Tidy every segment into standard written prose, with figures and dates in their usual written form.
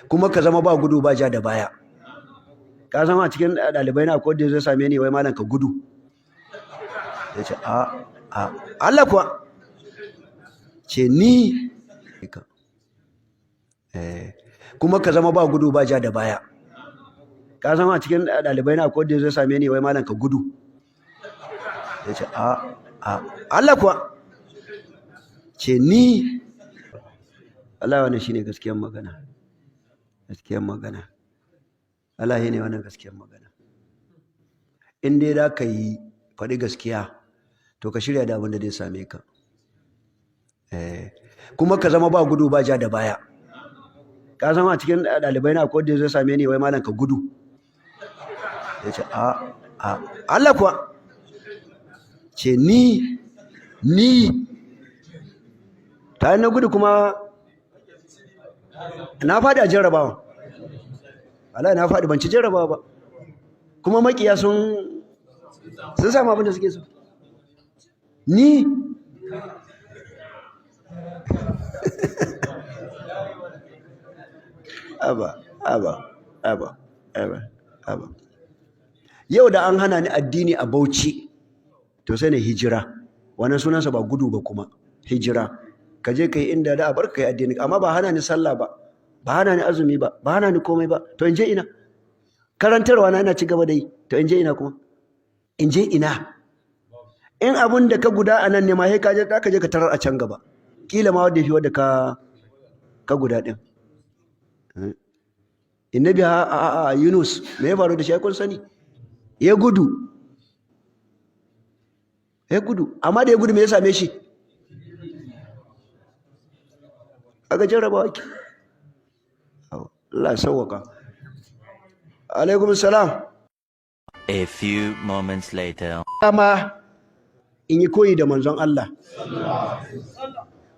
Kuma ka zama ba gudu ba ja da baya. Ka zama a cikin ɗalibai na ko da zai same ni, wai malam ka gudu. Ya ce a a Allah kuwa ce ni. Kuma ka zama ba gudu ba ja da baya. Ka zama a cikin ɗalibai na ko da zai same ni, wai malam ka gudu. Ya ce a a Allah kuwa ce ni. Allah, wannan shine gaskiyar magana, gaskiyar magana. Allah ne wannan gaskiyar magana. In dai za ka yi faɗi gaskiya, to ka shirya da abin da zai same ka. Kuma ka zama ba gudu ba ja da baya. Ka zama a cikin ɗalibai na ko da zai same ni, wai malam ka gudu. Ya ce a a Allah kuwa ce ni. Ni ta na gudu kuma na faɗi a jarrabawa. Allah, na faɗi, ban ci jarrabawa ba, kuma makiya sun samu abin da suke so. Ni aba aba aba aba aba. Yau da an hana ni addini a Bauchi, to sai na hijira. Wannan sunansa ba gudu ba, kuma hijira. Ka je ka yi inda da a barka yi addini, amma ba hana ni sallah ba, ba hana ni azumi ba, ba hana ni komai ba, to in je ina? Karantarwa na ina ci gaba da yi, to in je ina kuma? In je ina? In abun da ka guda a nan ne ma, sai ka je ka je ka tarar a can gaba, kila ma wanda fi wanda ka guda din. Innabi a Yunus, me ya faru da shi? Ai kun sani, ya gudu, ya gudu. Amma da ya gudu, me ya same shi? Aka jarrabawa ki. Allah sauwaka. Alaikum salam. A few moments later. Amma in yi koyi da manzon Allah.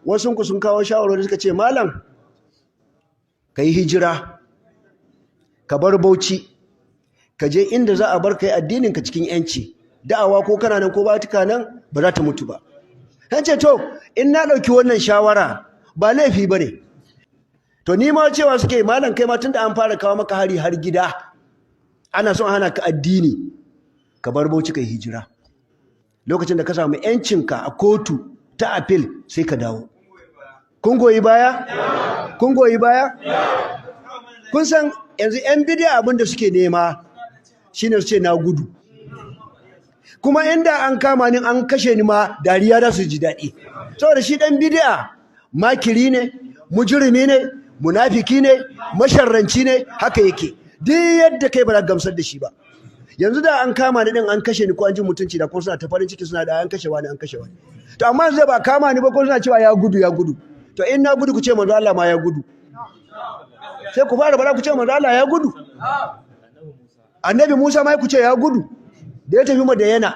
Wasu ku sun kawo shawarwari, suka ce, malam ka yi hijira, ka bar Bauchi, ka je inda za a bar ka yi addinin ka cikin yanci, da'awa ko kana nan ko ba ka nan ba za ta mutu ba. Kan ce to, in na ɗauki wannan shawara ba laifi ba ne. To ni ma cewa suke, malam kai ma tunda an fara kawo maka hari har gida, ana son hana ka addini, ka bar Bauchi kai hijira. Lokacin da ka samu yancinka a kotu ta appeal, sai ka dawo. Kun goyi baya? Kun goyi baya? Kun san yanzu yan bidiya abin da suke nema shine su ce na gudu. Kuma inda an kama ni an kashe ni ma, dariya da su ji daɗi, saboda shi ɗan bidiya makiri ne, mujrimi ne, munafiki ne, masharranci ne. Haka yake, duk yadda kai ba za gamsar da shi ba. Yanzu da an kama ni din an kashe ni ko an ji mutunci da ko suna ta farin ciki, suna da an kashe wani, an kashe wani. To amma yanzu ba kama ni ba, ko suna cewa ya gudu, ya gudu. To in na gudu, ku ce manzo Allah ma ya gudu. Sai ku fara bara ku ce manzo Allah ya gudu, Annabi Musa ma ku ce ya gudu da ya tafi Madayana.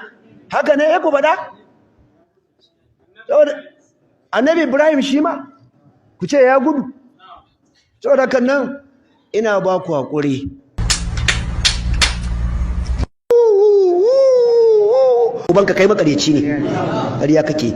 Haka ne ya ku faɗa? Saboda Annabi Ibrahim shi ma ku ce ya gudu. Saboda kan nan ina ba ku haƙuri. Ubanka kai makareci ne, ƙarya kake.